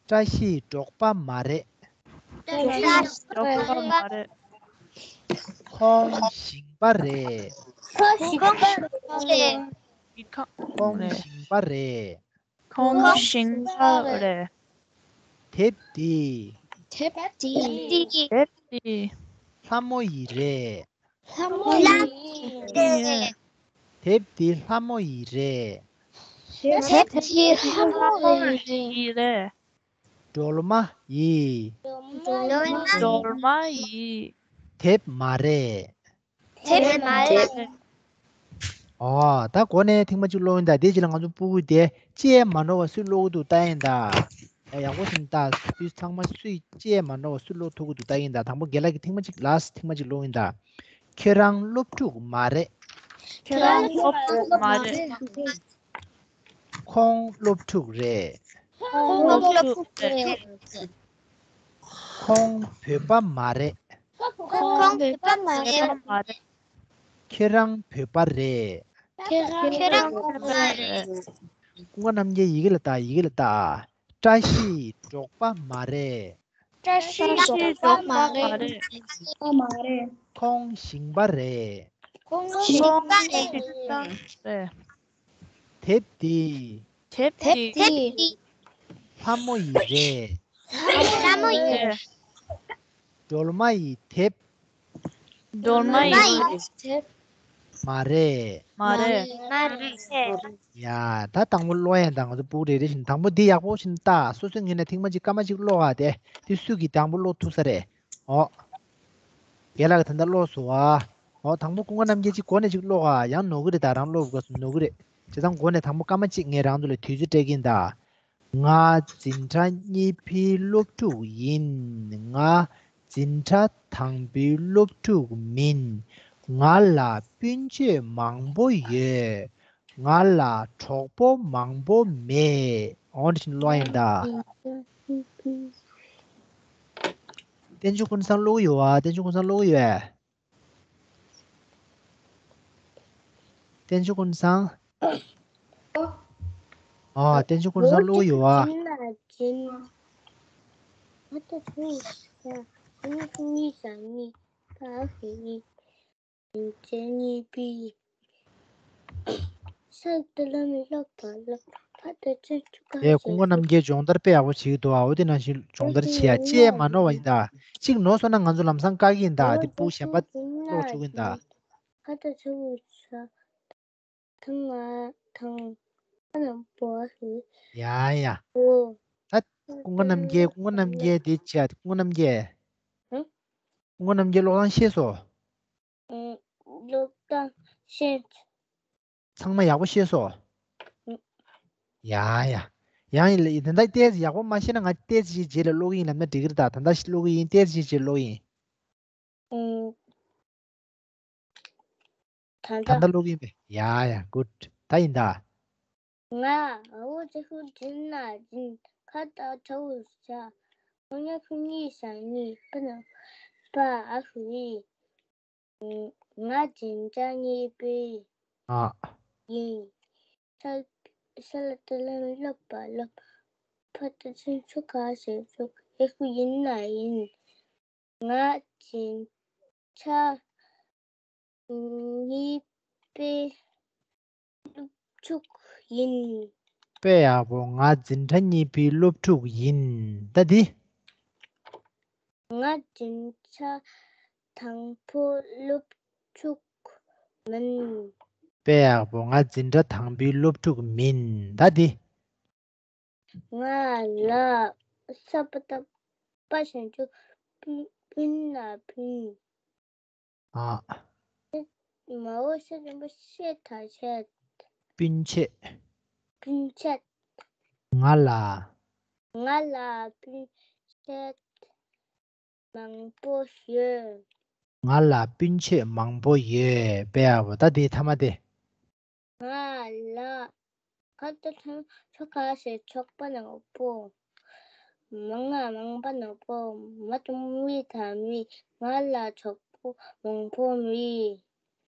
བཀྲ་ཤིས་འབྲོག་པ་མ་རེད། བཀྲ་ཤིས་འབྲོག་པ་མ་རེད། ཁོང་ཞིང་པ་རེད། ཁོང་ཞིང་པ་རེད། ཁོང་ཞིང་པ་རེད། ཁོང་ཞིང་པ་རེད། དེབ་འདི། དེབ་འདི། དེབ་འདི། ལྷ་མོ་ཡི་རེད། ལྷ་མོ་ཡི་རེད། དེབ་འདི་ལྷ་མོ་ཡི་རེད། དེབ་འདི་ལྷ་མོ་ཡི་རེད། སྒྲོལ་མ་ཡི། སྒྲོལ་མ་ཡི། དེབ་མ་རེད། དེབ་མ་རེད། ཨོ། ད་གོ་ནས་ཐེངས་མ་གཅིག་ཀློག་ཡིན་ད། དེ་རྗེས་ལ་ང་ཚོ་སྤུ་གུ་དེ་ཅི་ཡང་མ་ནོར་བ་སུས་ཀློག་གི་འདུག་ལྟ་ཡིན་ད། ཡག་པོ་ཞིག་ལྟ། སུས་ཚང་མ་སུས་ཅེས་མ་འགྲོ་བ་སུ་ཀློག་ཐུབ་ཀྱི་འདུག་ལྟ་ཡིན་ད། དང་པོ་རྒན་ལགས་ཀྱིས་ཐེངས་མ་གཅིག་ལ་ཐེངས་མ་གཅིག་ཀློག་ཡིན་ད། ཁྱེད་རང་སློབ་ཕྲུག་མ་རེད། ཁྱེད་རང་སློབ་ཕྲུག་མ་རེད། ཁོང་སློབ་ཕྲུག་རེད། ཁོང་སློབ་ཕྲུག་རེད། ཁོང་བོད་པ་མ་རེད། ཁོང་བོད་པ་མ་རེད། ཁྱེད་རང་བོད་པ་རེད། ཁྱེད་རང་བོད་པ་རེད། ཀུན་དགའ་རྣམ་རྒྱལ་ཡི་གེ་ལ་ལྟ། ཡི་གེ་ལ་ལྟ། བཀྲ་ཤིས་འབྲོག་པ་མ་རེད། བཀྲ་ཤིས་འབྲོག་པ་མ་རེད། ཁོང་ཞིང་པ་རེད། ཁོང་ཞིང་པ་རེད། དེབ་འདི། དེབ་འདི། ལྷ་མོ་ཡི་རེད། ལྷ་མོ་ཡི། སྒྲོལ་མ་ཡི་དེབ། སྒྲོལ་མ་ཡི་དེབ། མ་རེད། མ་རེད། མ་རེད། ཡ། ད་དང་པོ་ཀློག་ཡ་དང་ང་ཚོ་སྤུ་གུ་རེ་རེ་བཞིན་དང་པོ་འདི་ཡག་པོ་བཞིན་ལྟ། སོ་སོའི་ངོས་ནས་ཐེངས་མ་གཅིག་སྐར་མ་གཅིག་ཀློག་ཨ། དེ་དེ་སུ་གིས་དང་པོ་ཀློག་ཐུབ་ས་རེད། ཨོ། རྒན་ལགས་ད་ལྟ་ཀློག་སོང་ཨ། ཨོ། དང་པོ་ཀུན་དགའ་རྣམ་རྒྱལ་གཅིག་འགོ་ནས་གཅིག་ཀློག་ཨ། ཡང་ནོར་གི་རེད། ད་རང་ཀློག་དགོས་སོང་ནོར་གི་རེད། བྱས་ཙང་འགོ་ནས་དང་པོ་སྐར་མ་གཅིག་ངས་རང་ཚོ་ལ་དུས་ཚོད་སྤྲད་ཀྱིན་ད། ང་འཛིན་གྲྭ་གཉིས་པའི་སློབ་ཕྲུག་ཡིན། ང་འཛིན་གྲྭ་དང་པོའི་སློབ་ཕྲུག་མིན། ང་ལ་སྤུན་མཆེད་མང་པོ་ཡོད། ང་ལ་གྲོགས་པོ་མང་པོ་མེད། འོ་འདི་བཞིན་ཀློག་ཡིན་ད། བསྟན་ཆོས་ཀུན་བཟང་ཀློག་གི་ཡོད་བ། བསྟན་ཆོས་ཀུན་བཟང་ཀློག་གི་ཡོད། བསྟན་ཆོས་ཀུན་བཟང་། ཨ། བསྟན་ཆོས་ཀུན་བཟང་ཀློག་གི་ཡོད་བ། ཨེ། ཀུན་དགའ་རྣམ་རྒྱལ་སྦྱོང་བརྡར་དཔེ་ཡག་པོ་བྱེད་ཀྱི་འདུག་ཨ། འོ་དེ་ནང་བཞིན་སྦྱོང་བརྡར་བྱེད་ཡ་ཅེས་མ་ནོར་བ་ཡིན་ད། གཅིག་ནོར་སོང་ན་ང་ཚོ་ལམ་སང་བཀག་གི་ཡིན་ད། དེ་སྤུ་གུ་གཞན་པ་ཀློག་བཅུག་གི་ཡིན་ད། ཡ་ཡ། ད་ཀུན་དགའ་རྣམ་རྒྱལ། ཀུན་དགའ་རྣམ་རྒྱལ་དེ་བྱས། ཀུན་དགའ་རྣམ་རྒྱལ། ཧུམ། ཀུན་དགའ་རྣམ་རྒྱལ་ཀློག་སྟངས་ཤེས་སོང་། ཨེ། ཀློག་སྟངས་ཤེས། ཚང་མ་ཡག་པོ་ཤེས་སོང་། ཨུ། ཡ་ཡ། ཡང་ཡིན་ལ་ཡིན། ད་ལྟ་ཏོག་ཙམ་ཡག་པོ་མ་ཤེས་ན་ང་ཏོག་ཙམ་ཞིག་རྗེས་ལ་ཀློག་གི་ཡིན་ལབ་ན་འགྲིག་གི་རེད་ད། ད་ལྟ་ཞིག་ཀློག་གི་ཡིན། ཏོག་ཙམ་ཞིག་རྗེས་ཀློག་གི་ཡིན། ཨུ། ད་ད་ལྟ་ལྟ་ཀློག་གི་ཡིན་པས། ཡ་ཡ། གུཌ། ད་ཡིན་ད། ང་འོ་ཙི་ཧུ་དྲིན་ན་དྲིན་ཁ་ཏ་ཁྲ་འུ་ཤ། ཁོ་ཉ་ཁུ་ཉི་ཤ་ཉི་པ་ན་པ་ཨ་ཧུ་ཡི། ང་འཛིན་གྲྭ་གཉིས་པའི། ཨ། ཡིན། ས་ས་ལ་ཏི་ལ་ལ་པ་ལ་ཕ་ཏི་ཚུན་ཚུ་ག་ཟེར་ཚུ་ཨེ་ཁུ་ཡིན་ན་ཡིན། ང་འཛིན་གྲྭ་གཉིས་པའི་སློབ་ཕྲུག་ཡིན། དཔེ་ཡག་པོ། ང་འཛིན་གྲྭ་གཉིས་པའི་སློབ་ཕྲུག་ཡིན། ད་འདི། ང་འཛིན་གྲྭ་དང་པོ་སློབ་ཕྲུག་མིན། དཔེ་ཡག་པོ། ང་འཛིན་གྲྭ་དང་པོའི་སློབ་ཕྲུག་མིན། ད་འདི། ང་ལ་ས་པ་ཏ་པ་ཞབས་ཀྱུ་སྤུན་སྤུན་ལ་སྤུན། ཨ། མ་འོ་ཤ་ཆེན་པོ་ཤེ་ད་ཆད། སྤུན་མཆེད། སྤུན་མཆེད། ང་ལ། ང་ལ་སྤུན་མཆེད་མང་པོ་ཡོད། ང་ལ་སྤུན་མཆེད་མང་པོ་ཡོད། དཔེ་ཡག་པོ། ད་དེའི་མཐའ་མ་དེ། ང་ལ་ཁ་ཏ་ཚང་ཆོ་ག་ཟེར་ཆོག་པ་ནང་པོ། མང་ང་མང་པ་ནང་པོ། མ་དུ་མི་ད་མི། ང་ལ་ཆོག་པོ་མང་པོ་མི།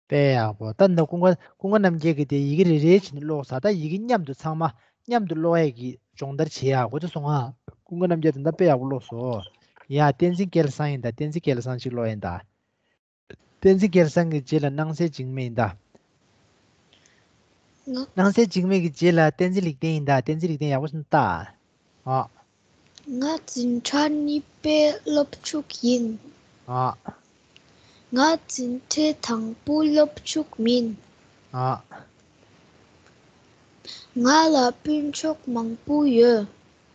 དཔེ་ཡག་པོ། ད་འདི་ཀུན་དགའ་ཀུན་དགའ་རྣམ་རྒྱལ་གྱིས་དེ་ཡི་གེ་རེ་རེ་བྱས་ནས་ཀློག་ས། ད་ཡི་གེ་མཉམ་དུ་ཚང་མ་མཉམ་དུ་ཀློག་ཡས་ཀྱི་སྦྱོང་བརྡར་བྱེད་ཡག་གོ་ཚོད་སོང་ང་། ཀུན་དགའ་རྣམ་རྒྱལ་ད་ལྟ་དཔེ་ཡག་པོ་ཀློག་སོང་། ཡ། བསྟན་འཛིན་སྐལ་བཟང་ཡིན་ད། བསྟན་འཛིན་སྐལ་བཟང་ཅིག་ཀློག་ཡིན་ད། བསྟན་འཛིན་སྐལ་བཟང་གི་རྗེས་ལ་སྣང་གསལ་འཇིགས་མེད་ཡིན་ད། ང་། སྣང་གསལ་འཇིགས་མེད་ཀྱི་རྗེས་ལ་བསྟན་འཛིན་ལེགས་ལྡན་ཡིན་ད། བསྟན་འཛིན་ལེགས་ལྡན་ཡག་པོ་ཞིག་ལྟ། ཨ། ང་འཛིན་གྲྭ་གཉིས་པའི་སློབ་ཕྲུག་ཡིན། ཨ། ང་འཛིན་གྲྭའི་དང་པོའི་སློབ་ཕྲུག་མིན། ཨ། ང་ལ་སྤུན་མཆེད་མང་པོ་ཡོད།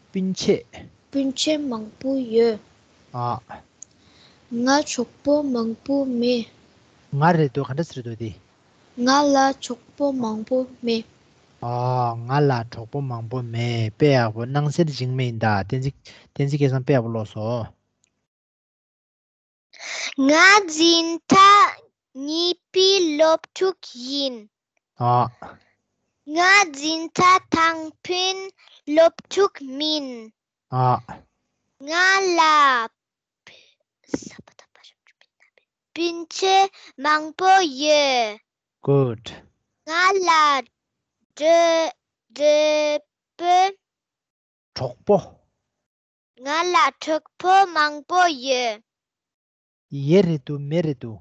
སྤུན་མཆེད། སྤུན་མཆེད་མང་པོ་ཡོད། ཨ། ང་གྲོགས་པོ་མང་པོ་མེད། ང་རེད་འདུག་ག་འདྲ་ཟེར་འདུག་དེ། ང་ལ་གྲོགས་པོ་མང་པོ་མེད། ཨ། ང་ལ་གྲོགས་པོ་མང་པོ་མེད། དཔེ་ཡག་པོ། སྣང་གསལ་འཇིགས་མེད་ཡིན་ད། བསྟན་འཛིན། བསྟན་འཛིན་སྐལ་བཟང་དཔེ་ཡག་པོ་ཀློག་སོང་། ང་འཛིན་གྲྭ་གཉིས་པའི་སློབ་ཕྲུག་ཡིན། ཨ། ང་འཛིན་གྲྭ་དང་པོའི་སློབ་ཕྲུག་མིན། ཨ། ང་ལ་སྤུན་མཆེད་མང་པོ་ཡོད། Good. ང་ལ་གྲོགས་པོ། གྲོགས་པོ། ང་ལ་གྲོགས་པོ་མང་པོ་ཡོད། ཡོད་རེད་འདུག་མེད་རེད་འདུག་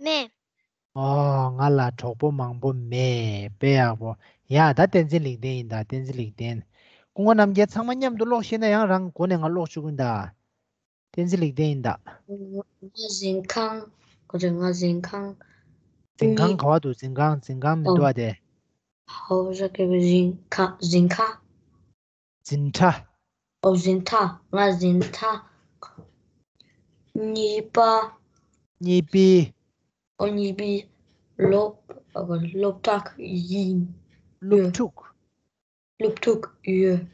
མེད། ཨོ། ང་ལ་གྲོགས་པོ་མང་པོ་མེད། དཔེ་ཡག་པོ། ཡ། ད་བསྟན་འཛིན་ལེགས་ལྡན་ཡིན་ད། བསྟན་འཛིན་ལེགས་ལྡན། སྐུ་ངོ་རྣམ་རྒྱལ། ཚང་མ་མཉམ་དུ་ཀློག་ཤེས་ན་ཡང་རང་འགོ་ནས་ང་ཀློག་བཅུག་གི་ཡིན་ད། བསྟན་འཛིན་ལེགས་ལྡན་ཡིན་ད། ང་འཛིན་ཁང་། ག་རེ། ང་འཛིན་ཁང་། འཛིན་ཁང་ག་པར་འདུག་འཛིན་ཁང་། འཛིན་ཁང་མི་འདུག་ཨ་དེ། ཧའོ་ཟ་གེ་བའི་འཛིན་ཁང་། འཛིན་ཁང་། འཛིན་གྲྭ། ཨོ། འཛིན་གྲྭ། ང་འཛིན་གྲྭ་གཉིས་པ། གཉིས་པའི། ཨོ། གཉིས་པའི་སློབ། ཨ། སློབ་གྲྭ་ཡིན། སློབ་ཕྲུག་སློབ་ཕྲུག་ཡོད།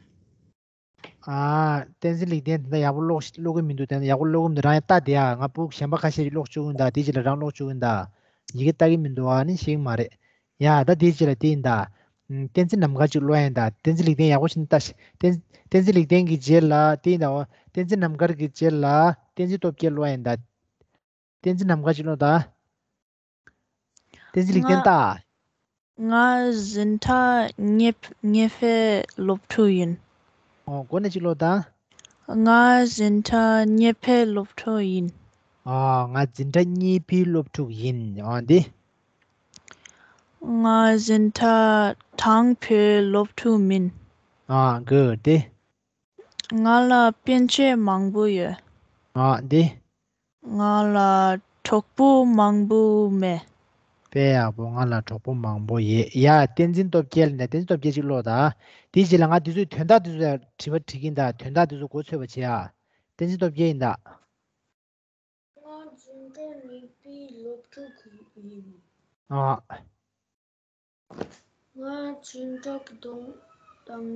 ཨ། བསྟན་འཛིན་ལེགས་ལྡན་དེ་འདྲ་ཡག་པོ་ཀློག་ཀློག་གི་མི་འདུག་དེ་འདྲ་ཡག་པོ་ཀློག་གི་མི་འདུག་རང་ཡང་ལྟ་དེ་ཡ། ང་ཕྲུ་གུ་གཞན་པ་ཁ་ཤས་ཀྱིས་ཀློག་བཅུག་གི་ཡིན་ད། དེའི་རྗེས་ལ་རང་ཀློག་བཅུག་གི་ཡིན་ད། ཡི་གེ་ལྟ་གི་མི་འདུག་ཨ་ནི་ཤེས་ཀྱི་མ་རེད། ཡ། ད་དེའི་རྗེས་ལ་དེ་ཡིན་ད། ཨམ། བསྟན་འཛིན་ནམ་མཁའ་ཅིག་ཀློག་ཡ་ཡིན་ད། བསྟན་འཛིན་ལེགས་ལྡན་ཡག་པོ་ཞིག་ལྟ་ཤིག་བསྟན། བསྟན་འཛིན་ལེགས་ལྡན་གྱི་རྗེས་ལ་དེ་ཡིན་ད། འོ། བསྟན་འཛིན་ནམ་མཁར་གྱི་རྗེས་ལ་བསྟན་འཛིན་སྟོབས་རྒྱལ་ཀློག་ཡ་ཡིན་ད། བསྟན་འཛིན་ནམ་མཁའ་ཅིག་ཀློག་ད། བསྟན་འཛིན་ལེགས་ལྡན་ལྟ། ང་འཛིན་གྲྭ་གཉིས་གཉིས་པའི་སློབ་ཕྲུག་ཡིན། ཨོ། འགོ་ནས་ཅིག་ཀློག་ད། ང་འཛིན་གྲྭ་གཉིས་པའི་སློབ་ཕྲུག་ཡིན། ཨ། ང་འཛིན་གྲྭ་གཉིས་པའི་སློབ་ཕྲུག་ཡིན། ཨ། འདི། ང་འཛིན་གྲྭ་དང་པོའི་སློབ་ཕྲུག་མིན། ཨ། གོ་དེ། ང་ལ་སྤུན་མཆེད་མང་པོ་ཡོད། ཨ། འདི། ང་ལ་གྲོགས་པོ་མང་པོ་མེད། དཔེ་ཡག་པོ། ང་ལ་གྲོགས་པོ་མང་པོ་ཡོད། ཡ། བསྟན་འཛིན་སྟོབས་རྒྱལ་ནས། བསྟན་འཛིན་སྟོབས་རྒྱལ་ཅིག་ཀློག་ད། དེའི་རྗེས་ལ་ང་འདི་ཚོའི་དོན་དག་འདི་ཚོ་དྲི་བ་དྲི་གི་ཡིན་ད། དོན་དག་འདི་ཚོ་མགོ་ཚོས་པ་བྱེད་ཨ། བསྟན་འཛིན་སྟོབས་རྒྱལ་ཡིན་ད། ང་འཛིན་གྲྭ་གཉིས་པའི་སློབ་ཕྲུག་ཡིན། ཨ། ང་འཛིན་གྲྭ་དང་དང་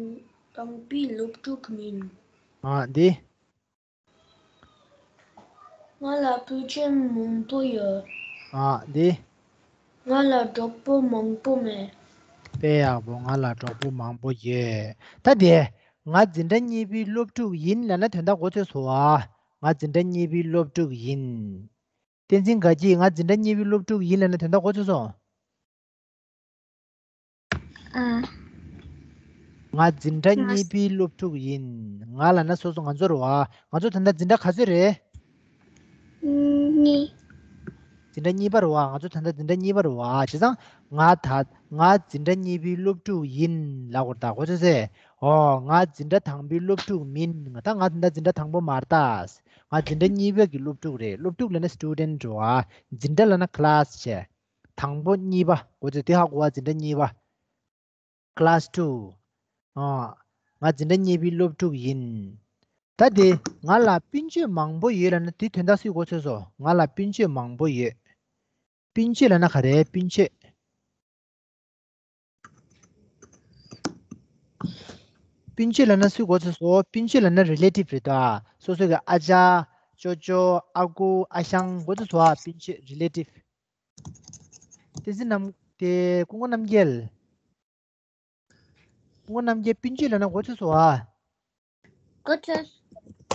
དང་པོའི་སློབ་ཕྲུག་མིན། ཨ། འདི། ང་ལ་སྤུན་མཆེད་མང་པོ་ཡོད། ཨ། འདི། ང་ལ་གྲོགས་པོ་མང་པོ་མེད། དཔེ་ཡག་པོ། ང་ལ་གྲོགས་པོ་མང་པོ་ཡོད། ད་དེ། ང་འཛིན་གྲྭ་གཉིས་པའི་སློབ་ཕྲུག་ཡིན་ལབ་ན་དོན་དག་མགོ་ཚོས་སོང་ཨ། ང་འཛིན་གྲྭ་གཉིས་པའི་སློབ་ཕྲུག་ཡིན། བསྟན་འཛིན་དགའ་སྐྱིད། ང་འཛིན་གྲྭ་གཉིས་པའི་སློབ་ཕྲུག་ཡིན་ལབ་ན་དོན་དག་མགོ་ཚོས་སོང་། ཨ། ང་འཛིན་གྲྭ་ང་གཉིས་པའི་སློབ་ཕྲུག་ཡིན། ང་ལབ་ན་སོ་སོ་ང་ཚོ་རེད་བ། ང་ཚོ་ད་ལྟ་འཛིན་གྲྭ་ག་ཚོད་རེད། གཉིས། འཛིན་གྲྭ་གཉིས་པ་རེད་བ། ང་ཚོ་ད་ལྟ་འཛིན་གྲྭ་གཉིས་པ་རེད་བ། བྱས་ཙང་ང་ད་ང་འཛིན་གྲྭ་གཉིས་པའི་སློབ་ཕྲུག་ཡིན་ལབ་དགོས་རེད་ད། མགོ་ཚོས་སོང་། ཨོ། ང་འཛིན་གྲྭ་དང་པོའི་སློབ་ཕྲུག་མིན། ད་ང་ད་ལྟ་འཛིན་གྲྭ་དང་པོ་མ་རེད་ད། ང་འཛིན་གྲྭ་གཉིས་པ་གི་སློབ་ཕྲུག་རེད། སློབ་ཕྲུག་ལབ་ན་student རེད་བ། འཛིན་གྲྭ་ལབ་ན་class བྱས། དང་པོ་གཉིས་པ། མགོ་ཚོས། དེ་ཧ་གོ་བ། འཛིན་གྲྭ་གཉིས་པ། class two། ཨ། ང་འཛིན་གྲྭ་གཉིས་པའི་སློབ་ཕྲུག་ཡིན། ད་དེ། ང་ལ་སྤུན་མཆེད་མང་པོ་ཡོད་ལབ་ན་དེའི་དོན་དག་སུས་མགོ་ཚོས་སོང་། ང་ལ་སྤུན་མཆེད་མང་པོ་ཡོད། སྤུན་མཆེད་ལབ་ན་ག་རེ། སྤུན་མཆེད། སྤུན་མཆེད་ལབ་ན་སུས་མགོ་ཚོས་སོང་། སྤུན་མཆེད་ལབ་ན་relative རེད་ད། སོ་སོ་གི་ཨ་ཅག་ཅོ་ཅོ། ཨ་ཁུ། ཨ་ཞང་། མགོ་ཚོས་སོང་ཨ། སྤུན་མཆེད། relative། བསྟན་འཛིན་ནམ། དེ་སྐུ་ངོ་རྣམ་རྒྱལ། སྐུ་ངོ་རྣམ་རྒྱལ། སྤུན་མཆེད་ལབ་ན་མགོ་ཚོས་སོང་ཨ། མགོ་ཚོས།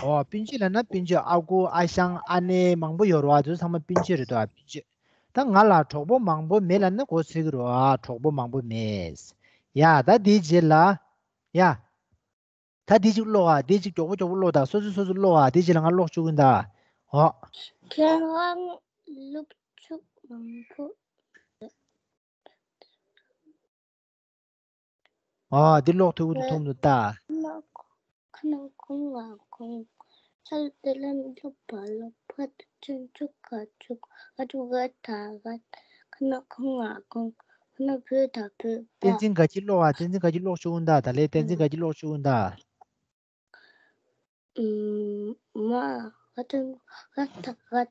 ཨོ། སྤུན་མཆེད་ལབ་ན་སྤུན་མཆེད། ཨ་ཁུ། ཨ་ཞང་། ཨ་ནེ། མང་པོ་ཡོད་རེད་བ། དེ་ཚོ་ཚང་མ་སྤུན་མཆེད་རེད་ད། སྤུན་མཆེད། ད་ང་ལ་གྲོགས་པོ་མང་པོ་མེད་ལབ་ན་མགོ་ཚོས་ཀྱི་རེད་བ། གྲོགས་པོ་མང་པོ་མེད། ཡ། ད་དེའི་རྗེས་ལ། ཡ། ད་དེ་གཅིག་ཀློག་ཨ། དེ་གཅིག་མགྱོགས་པོ་མགྱོགས་པོ་ཀློག་ད། སོ་སོས་སོ་སོས་ཀློག་ཨ། དེའི་རྗེས་ལ་ང་ཀློག་བཅུག་གི་ཡིན་ད། ཨོ། ཁྱེད་རང་སློབ་ཕྲུག་མང་པོ། ཨ། འདི་ཀློག་ཐུབ་ཀྱི་འདུག་ཐུབ་འདུག་ད། ཁ་ནང་ཁོང་ང་ཁོང་། ས་ལ་ལ་ལ་ཕ་ལ་ཕ། ཆུ་ཆུ་ཁ་ཆུ། ཨ་ཆུ་ག་ད་ག། ཁ་ནང་ཁོང་ང་ཁོང་། ཁ་ནང་བུ་ད་བུ་པ། བསྟན་འཛིན་དགའ་སྐྱིད་ཀློག་ཨ། བསྟན་འཛིན་དགའ་སྐྱིད་ཀློག་བཅུག་ད། ད་ལས་བསྟན་འཛིན་དགའ་སྐྱིད་ཀློག་བཅུག་ད། ཨུམ། མ་ག་ད་ག་ད་ག།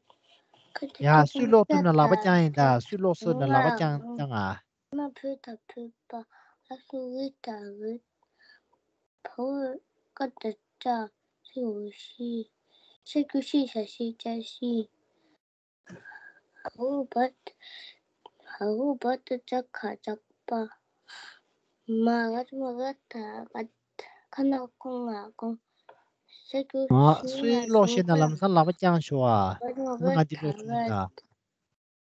ཡ། སུས་ཀློག་ཐུབ་ན་ལག་པ་བརྐྱངས་ཡིན་ད། སུས་ཀློག་ཐུབ་ན་ལག་པ་བརྐྱངས་བརྐྱངས་ཨ། ང་བུ་ད་བུ་པ། ཨ་སུ་བི་ད་བི། བ་འོག་ཀ་ཏ་བྱ། ཤི་འོག་ཤི། ཤ་གི་ཤི་ཤ་ཤི་ཅ་ཤི། ཧ་འོག་བ་ཏ། ཧ་འོག་བ་ཏ་བྱ་ཁ་ཇག་པ། མ་ག་ཏ་མ་ག་ད་གད། ཁ་ན་ཁོ་ང་ཁོང་། ཤ་གི་ང་ཤི་སུའི་ང་ལོག་ཤི་ཤིང་ན་ཁ། ལམ་སང་ལག་པ་བརྐྱངས་ཤོག་ཨ། ག་ཏ་མ་ང་ག་ང་འདི་ལོག་ད་ཤི་ག་ད།